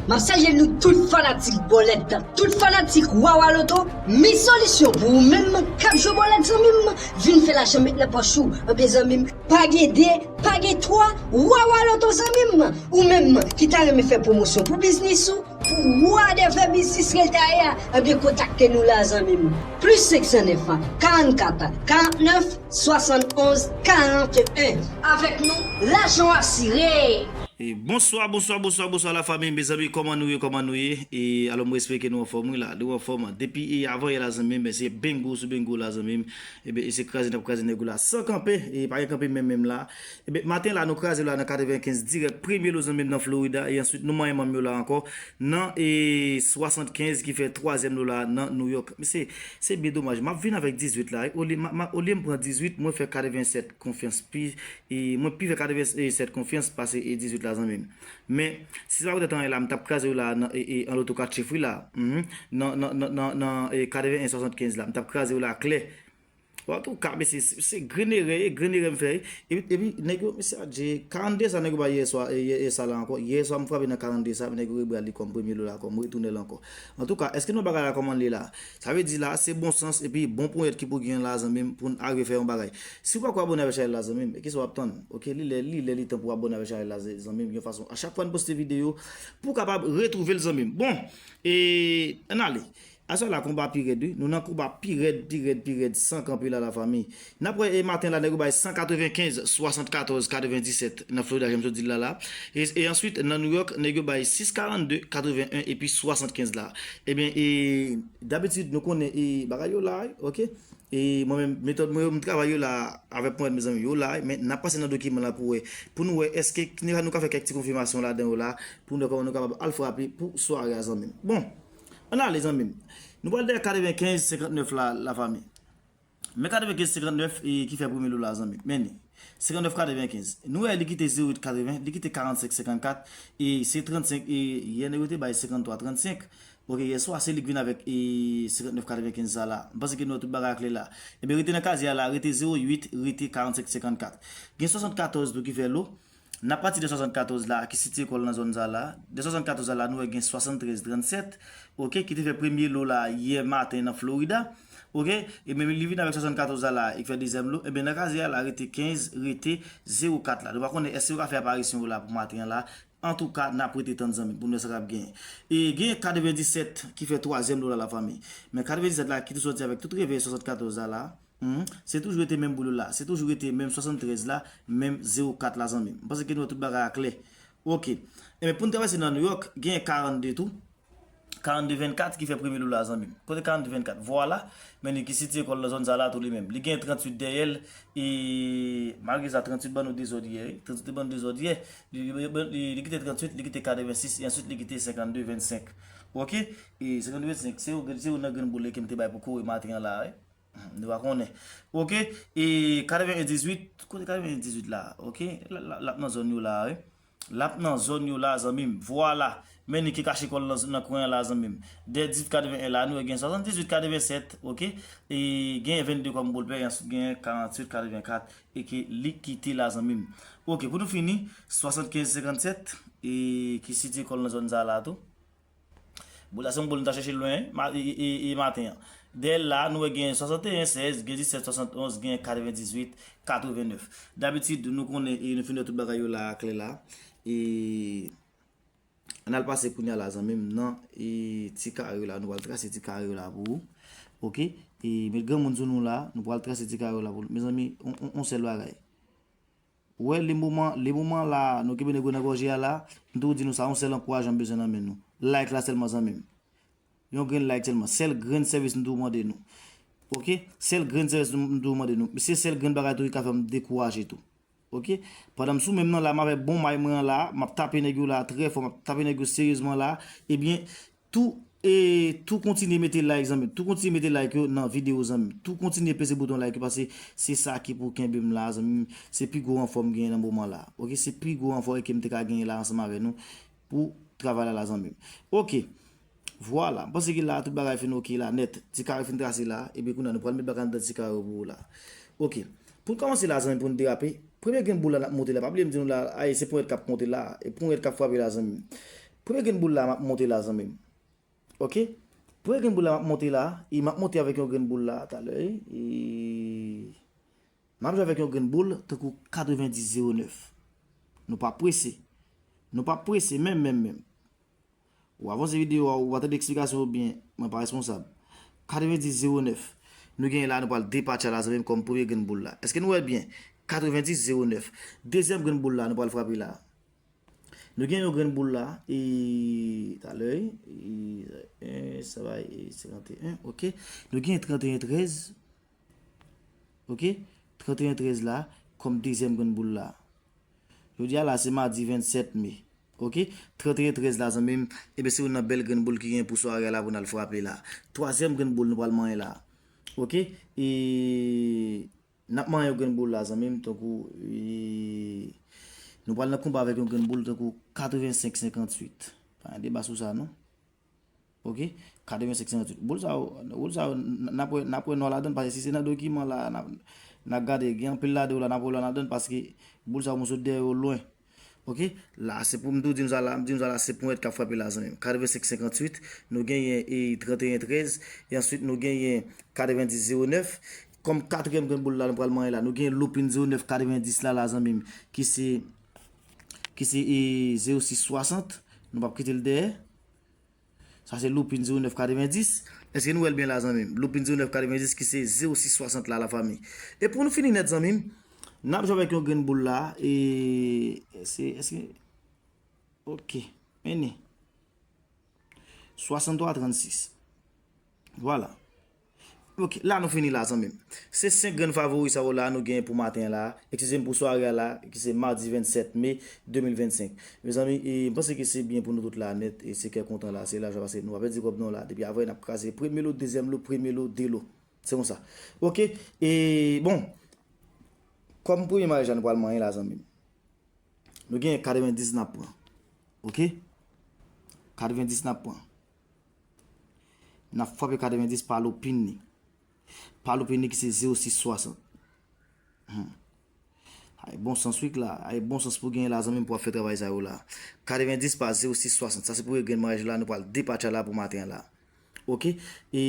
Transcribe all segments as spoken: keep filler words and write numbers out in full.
M ap salye nou tout fanatik bòlèt, tout fanatik Wawa Loto. Mi solisyon pou ou menm k ap jwe bòlèt, zanmi m. Vin fè lajan met nan pòch ou. Ebyen, zanmi m, pa gen de, pa gen twa, Wawa Loto, zanmi m. Ou menm ki ta renmen fè pwomosyon pou biznis ou, pou whatever biznis ke l ta ye a, ebyen, kontakte nou la, zanmi m. Plis senk san nèf, karannkat, karannèf, swasannonz, karanteyen. Avèk nou, lajan w asire. E bonswa, bonswa, bonswa, bonswa, lafanmi, mezanmi, kòman nou ye, kòman nou ye? E alò, mwen espere ke nou anfòm, wi, la, nou anfòm. Depi e avan yè la, zanmi m, se bingo sou bingo la, zanmi m. Ebyen, e se kraze n ap kraze nèg yo la san kanpe, e pa gen kanpe menm, menm la. Ebyen, maten la, nou kraze la nan katrevenkenz dirèk, premye lo, zanmi m, nan Florida, e answit, nou manyen manm yo la ankò, nan, e swasannkenz ki fè twazyèm lo la nan New York. Se, se byen domaj. M ap vin avèk dizuit la, wi. Olye, ma, ma, olye m pran dizuit, mwen fè katrevensèt konfyans pi E mwen pi fè katrevensèt konfyans pase e dizuit la, zanmi m. Men, si se pa poutèt anyen la, m t ap kraze w la nan, e, e, an loto kat chif, wi, la. Mhm. Nan, nan, nan, nan, nan, e, katreven en swasannkenz la, m t ap kraze w la klè. Antouka, mesye, se, se grenn erè, e grenn erè m fè. Epi, epi, nèg yo, mesye, adje, karannde sa nèg yo bay yè swa, e, yè, yè sa la ankò. Yè swa, m frape nan karannde sa, nèg yo rebral li kòm premye lo la, kòm retounen l ankò. Antouka, èske nou bagay la kòman l ye la? Sa vle di la, se bon sans epi bon ponyèt ki pou gen la, zanmi m, pou n arive fè yon bagay. Si w pako abòne avèk chanèl la, zanmi m, e kisa w ap tann? Oke, li lè, li lè, li tan pou w abòne avèk chanèl la, zanmi m, yon fason, a chak fwa n poste videyo, pou w kapab retwouve l, zanmi m. Bon, e, ann ale. Aswè la, konba pi rèd, wi. Nou nan konba pi rèd, pi rèd, pi rèd, san kanpe la, lafanmi. N ap wè, e, maten la, nèg yo bay san katrevenkenz, swasannkatòz, katrevendisèt nan Florida, jan m sot di l la, la. E, e answit, nan New York, nèg yo bay sis karannde, katreven en epi swasannkenz la. Ebyen, e, dabitid, nou konnen, e, bagay yo la, wi, oke? E mwen menm, metòd mwen yo, m travay yo la avèk ponyèt mezanmi, yo la, men n ap pase nan dokiman la pou wè, pou nou wè èske nou ka fè kèk ti konfimasyon ladan yo la, pou nou wè kòman nou kapab al frape pou sware a, zanmi m. Bon, ann ale, zanmi m. Nou pral dèyè katrevenkenz senkantnèf la, lafanmi. Men katrevenkenz senkantnèf, e, ki fè premye lo la, zanmi m. Men li. Senkantnèf katrevenkenz. Nou wè li kite zewo uit katreven, li kite karannsenk senkannkat, e se trannsenk, e yè nèg yo te bay senkanntwa trannsenk. Oke, yè swa, se li k vin avèk, e, senkantnèf katrevenkenz sa la. M panse ke nou wè tout bagay a klè la. Ebyen, rete nan kazye a la, rete zewo uit, rete karannsenk senkannkat. Gen swasannkatòz tou ki fè lo. N ap pati de swasannkatòz la, ki sitiye kò l nan zòn sa la. De swasannkatòz sa la, nou wè gen swasanntrèz trannsèt, oke, ki te fè premye lo la yè maten nan Florida. Oke, e menm li vin avèk swasannkatòz la la, e ki fè dezyèm lo. Ebyen, nan kazye a la, rete kenz, rete zewo kat la. Nou pa konnen èske yo ka fè aparisyon yo la pou maten an la. Antouka, n ap rete tann, zanmi, pou n wè sa k ap genyen. E gen katrevendisèt ki fè twazyèm lo la, lafanmi. Men katrevendisèt la ki tou sòti avèk tout revè swasannkatòz la la. Mhm. Se toujou rete menm boul la. Se toujou rete menm swasanntrèz la, menm zewo kat la, zanmi. M panse ke nou wè tout bagay a klè. Oke. Ebyen, pou n travèse nan New York, gen karannde tou. Karannde vennkat ki fè premye lo la, zanmi m. Kote karannde vennkat? Vwala. Men li ki sitiye kò l nan zòn sa la tou li menm. Li gen tranntuit dèyè l. E malgre sa, tranntuit ban nou dezòd yè, wi. Tranntuit te ban nou dezòd yè. Li, li, li, li kite tranntuit, li kite katrevensis, e answit li kite senkannde vennsenk. Oke? E senkannde vennsenk, se yo, se yo nan grenn boul ke m te bay pou kore maten an la, wi. Nou pa konnen. Oke? E katreven en dizuit, kote katreven en dizuit la? Oke? L, l, l ap nan zòn yo la, wi. L ap nan zòn yo la, zanmi m. Vwala. Men li ki kache kò l nan, nan kwen an la, zanmi m. Dèyè dizuit katreven en la, nou wè gen swasanndizuit katrevensèt, oke? E gen vennde kòm boul pè, e answit gen karanntuit katrevenkat, e ke li kite la, zanmi m. Oke, pou nou fini, swasannkenz senkannsèt, e ki sitiye kò l nan zòn sa la tou. Boul la se yon boul nou ta chèche lwen, ma, e, e, e, e maten an. Dèyè l la, nou wè gen swasanteyen sèz, gen disèt swasannonz, gen katrevendizuit katrevennèf. Dabitid, nou konnen, e nou fin wè tout bagay yo la, klè la. E ann al pase kounye a la, zanmi m, nan, e ti kare yo la, nou pral trase ti kare yo la pou ou. Oke? E met granmoun sou nou la, nou pral trase ti kare yo la pou nou. Mezanmi, on, on, on sèl bagay. Ou wè, le moman, le moman la, nou kenbe nèg yo nan gòje a la, m toujou di nou sa, yon sèl ankourajan m bezwen nan men nou. Like la sèlman, zanmi m. Yon grenn like sèlman. Sèl grenn sèvis m toujou mande nou. Oke? Sèl grenn sèvis m toujou mande nou. Se sèl grenn bagay tou ki ka fè m dekouraje tou. Oke? Pandan m sou men m nan la, m avèk bon may mwen an la, m ap tape nèg yo la trè fò, m ap tape nèg yo seryezman la. Ebyen, Tou, e, tou kontinye mete like, zanmi m. Tou kontinye mete like yo nan videyo, zanmi m. Tou kontinye peze bouton like yo, paske se sa ki pou kenbe m la, zanmi m. Se pi gwo ranfò m genyen nan moman la. Oke, se pi gwo ranfò ke m te ka genyen la ansanm avè nou pou travay la, la, zanmi m. Oke. Vwala. M panse ke la, tout bagay fin oke la, nèt. Ti kare fin trase la. Epi kounye a, nou pral met bagay anndan ti kare yo pou ou la. Oke. Pou n kòmanse la, zanmi m, pou n derape. Premye grenn boul la n ap monte la. Pa bliye m di nou la, ay, se ponyèt k ap konte la. E ponyèt k ap frape la, zanmi m. Premye grenn boul la, m ap monte la, zanmi m. Ok? Premye grenn boul la, m ap monte la. E m ap monte avèk yon grenn boul la, talè. E m ap jwe avèk yon grenn boul, tankou katrevendis zewo nèf. Nou pa prese. Nou pa prese, menm, menm, menm. Ou avanse videyo a, ou pa tande eksplikasyon yo byen, mwen pa responsab. Katrevendis zewo nèf. Nou genyen la, nou pral depatcha la, zanmi m, kòm premye grenn boul la. Èske nou wè l byen? Katrevendis zewo nèf. Dezyèm grenn boul la, nou pral frape la. Nou gen yon grenn boul la, e, talè, e, e, sa va, e, senkanteyen, ok. Nou gen tranteyen trèz, ok. Tranteyen trèz la, kòm dezyèm grenn boul la. Jodi a la, se madi vennsèt me, ok. Tranteyen trèz la, zanmi m, ebyen, se youn nan bèl grenn boul ki gen pou sware a la pou n al frape la. Twazyèm grenn boul nou pral manyen la, ok. E, N ap manyen yon grenn boul la, zanmi m, tankou, e, nou pral nan konba avèk yon grenn boul tankou katrevensenk senkantuit. Pa gen deba sou sa, non. Ok? Katrevensenk senkantuit. Boul sa yo, boul sa yo, n, n ap wè, n ap wè nwa ladan l, paske si se nan dokiman la, n ap, n ap gade, gen anpil ladan yo la, n ap wè nwa ladan l, paske boul sa yo, mwen sot dèyè yo lwen. Ok? La, se pou m tou di nou sa la, m di nou sa la, se ponyèt k ap frape la, zanmi m. Katrevensenk senkantuit, nou genyen, e, tranteyen trèz, e answit nou genyen katrevendis zewo nèf. Kòm katriyèm grenn boul la, nou pral manyen la, nou genyen loupin zewo nèf katrevendis la, la, zanmi m, ki se, ki se, e, zewo sis swasant. Nou p ap kite l dèyè. Sa se loupin zewo nèf katrevendis. Èske nou wè l byen la, zanmi m? Loupin zewo nèf katrevendis ki se zewo sis swasant la, lafanmi. E pou nou fini nèt, zanmi m, n ap jwe avèk yon grenn boul la. E se, èske, ok. Mennen. Swasanntwa trannsis. Vwala. Ok, la nou fini la, zanmi m. Se senk grenn favori sa yo la nou genyen pou maten an la. Eskize m, pou sware a la, ki se madi vennsèt me de mil vennsenk. Mezanmi, e, m panse ke se byen pou nou tout la nèt, e se kè kontan la, se lajwa, paske nou pa pèdi kòb non la. Depi avril, n ap kraze premye lo, dezyèm lo, premye lo, de lo. Se konsa. Ok, e, bon, kòm premye maryaj la nou pral manyen la, zanmi m. Nou genyen katrevendis n ap pran. Ok? Katrevendis n ap pran. N ap frape katrevendis pa loupin li. Pa loupin li ki se zewo sis swasant. Hmm. Ay, bon sans, wi, la. Ay, bon sans pou genyen la, zanmi m, pou ap fè travay sa yo la. Katrevendis pa zewo sis swasant. Sa se premye grenn maryaj la, nou pral depatcha la pou maten an la. Ok? E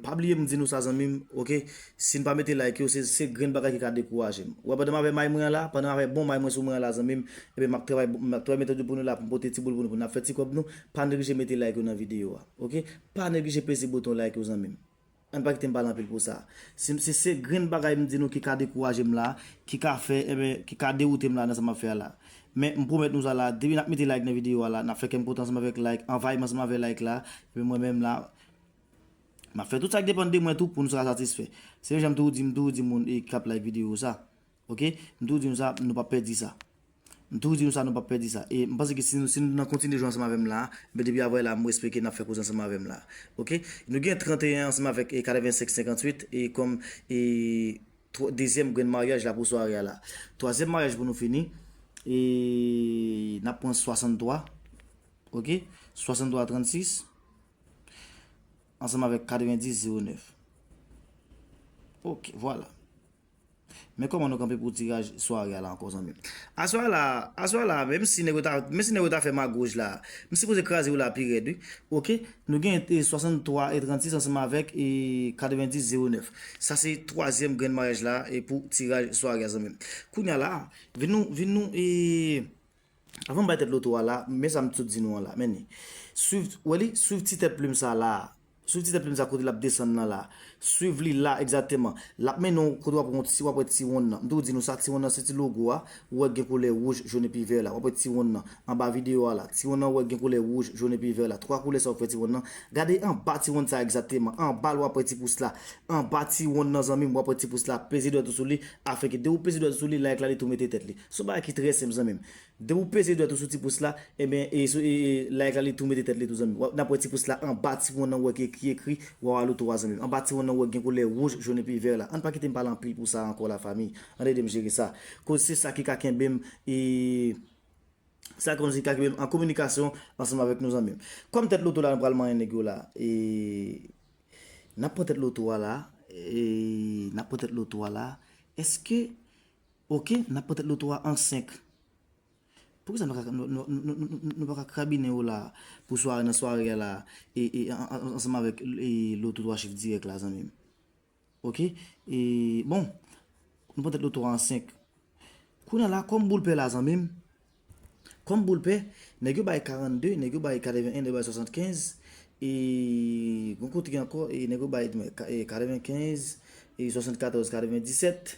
pa bliye m di nou sa, zanmi m, ok? Si n pa mete like yo, se, se grenn bagay ki ka dekouraje m. Ou wè, pandan m avè may mwen an la, pandan m avè bon may mwen sou mwen an la, zanmi m, ebyen, m ap travay, m ap travay metòd yo pou nou la, pou m pote ti boul pou nou, pou n ap fè ti kòb nou, pa neglije mete like yo nan videyo a, ok? Pa neglije peze bouton like yo, zanmi m. Ann pa kite m pale anpil pou sa. Si, si se grenn bagay m di nou ki ka dekouraje m la, ki ka fè, ebyen, ki ka dewoute m la nan sa m ap fè a la. Men m pwomèt nou sa la, depi n ap mete like nan videyo a la, n ap fè kè m kontan ansanm avèk like, anvayi m ansanm avèk like la, epi mwen menm la, m ap fè tout sa k depann de mwen tou pou nou sa satisfè. Se menm jan m toujou di, m toujou di moun, e, k ap like videyo sa. Ok? M toujou di nou sa, nou p ap pèdi sa. M toujou di nou sa, nou p ap pèdi sa. E m panse ke si nou, si nou nan kontinye jwe ansanm avè m la, men depi avril la, m espere ke n ap fè koze ansanm avè m la. Ok? Nou gen tranteyen ansanm avèk, e, katrevensèt senkantuit, e kòm, e, twa-, dezyèm grenn maryaj la pou sware a la. Twazyèm maryaj pou nou fini, e n ap pran swasanntwa, ok? Swasanntwa trannsis, ansanm avèk katrevendis zewo nèf. Ok, vwala. Men kòman nou kanpe pou tiraj sware a la ankò, zanmi m? Aswè a la, aswè a la, menm si nèg yo ta, menm si nèg yo ta fè magouj la, m sipoze kraze yo la pi rèd, wi. Ok, nou gen, e, swasanntwa e trannsis ansanm avèk, e, katrevendis zewo nèf. Sa se twazyèm grenn maryaj la, e, pou tiraj sware a, zanmi m. Kounye a la, vin nou, vin nou, e, Avan m bay tèt loto a la, men sa m sot di nou an la, men ni. Swiv, wè li, swiv ti tèt plim sa la. Swiv ti tèt plim sa kote l ap desann nan la. Swiv li la egzakteman. L ap mennen w kote w ap wè ti, w ap wè ti wonn nan. M toujou di nou sa, ti wonn nan se ti logo a. Ou wè gen koulè wouj, jòn epi vè la. W ap wè ti wonn nan. Anba videyo a la. Ti wonn nan ou wè gen koulè wouj, jòn epi vè la. Twa koulè sa yo k fè ti wonn nan. Gade anba ti wonn sa egzakteman. Anba l w ap wè ti pous la. Anba ti wonn nan, zanmi m, w ap wè ti pous la. Peze dwèt ou sou li. Afenke depi w peze dwèt ou sou li, like la li tou mete tèt li. Se yon bagay ki trè senp, zanmi m. Depi w peze dwèt ou sou ti pous la, ebyen, e, sou, e, e, like la, li tou mete tèt li tou, zanmi. W ap, n ap wè ti pous la anba ti wonn nan, ou wè ki, ki ekri Wawa Loto a, zanmi. Anba ti wonn nan, ou wè gen koulè wouj, jòn epi vè la. Ann pa kite m pale anpil pou sa ankò, lafanmi. Ann ede m jere sa. Koz se sa ki ka kenbe m, e, sa kòmsi ki ka kenbe m an kominikasyon ansanm avèk nou, zanmi m. Kòm tèt loto la, nou pral manyen nèg yo la. E, n ap pran tèt loto a la. E, n ap pran tèt loto a la. Èske Ok, n ap pran tèt loto a an senk. Poukisa nou pa ka, nou, nou, nou, nou, nou pa ka krabinen yo la pou sware, nan sware a la, e, e, an- an- ansanm avèk e, loto twa chif dirèk la, zanmi m? Oke? E, bon, nou pran tèt loto a an senk. Kounye a la, kòm boul pè la, zanmi m, kòm boul pè, nèg yo bay karannde, nèg yo bay katreven en, nèg yo bay swasannkenz, e, gon kote ankò, e, nèg yo bay, e, katrevenkenz, e, swasannkatòz, katrevendisèt,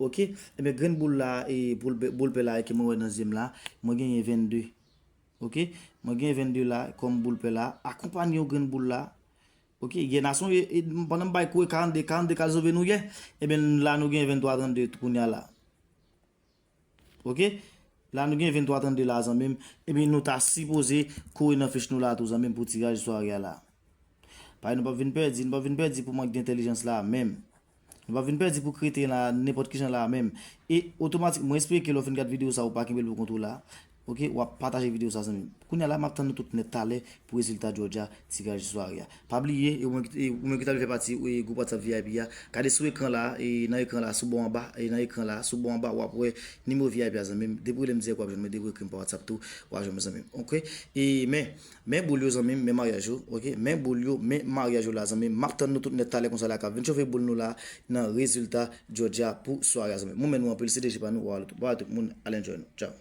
oke? Ebyen, grenn boul la, e, boul pè, boul pè la, e, ke mwen wè nan zye m la, mwen genyen vennde. Oke? Mwen genyen vennde la, kòm boul pè la, akonpanye yon grenn boul la, oke? Yè nason, e, e, pandan m bay kouri karannde, karannde k al sove nou yè, ebyen, la nou genyen venntwa trannde kounye a la. Oke? La nou gen venntwa trannde la, zanmi m. Ebyen, nou ta sipoze kore nan fich nou la tou, zanmi m, pou tiraj sware a la. Paske nou p ap vin pèdi, nou p ap vin pèdi pou mank dentèlijans la menm. Nou p ap vin pèdi pou krete la nenpòt kijan la menm. E otomatik, mwen espere ke lè w fin gad videyo sa, ou pa kenbe l pou kont ou la. Oke, w ap pataje videyo sa, zanmi m. Kounye a la, m ap tann nou tout nèt talè pou rezilta Georgia tiraj sware a. Pa bliye, e ou menm ki- e ou menm ki ta vle fè pati e gwoup WhatsApp V I P a, gade sou ekran la, e nan ekran la, sou bò anba, e nan ekran la, sou bò anba, w ap wè nimewo V I P a, zanmi m. Depi w rele m dirèk, w ap jwenn mwen, depi w ekri m pa WhatsApp tou, w ap jwenn mwen, zanmi m. Oke? E men, men boul yo, zanmi m, men maryaj yo, oke? Men boul yo, men maryaj yo la, zanmi m. M ap tann nou tout nèt talè konsa la, k ap vin chofe boul nou la, nan rezilta Georgia pou sware a, zanmi m. Mwen men nou anpil, se deje pa nou, w a tout, w a tout moun, al enjoy nou. Tchao.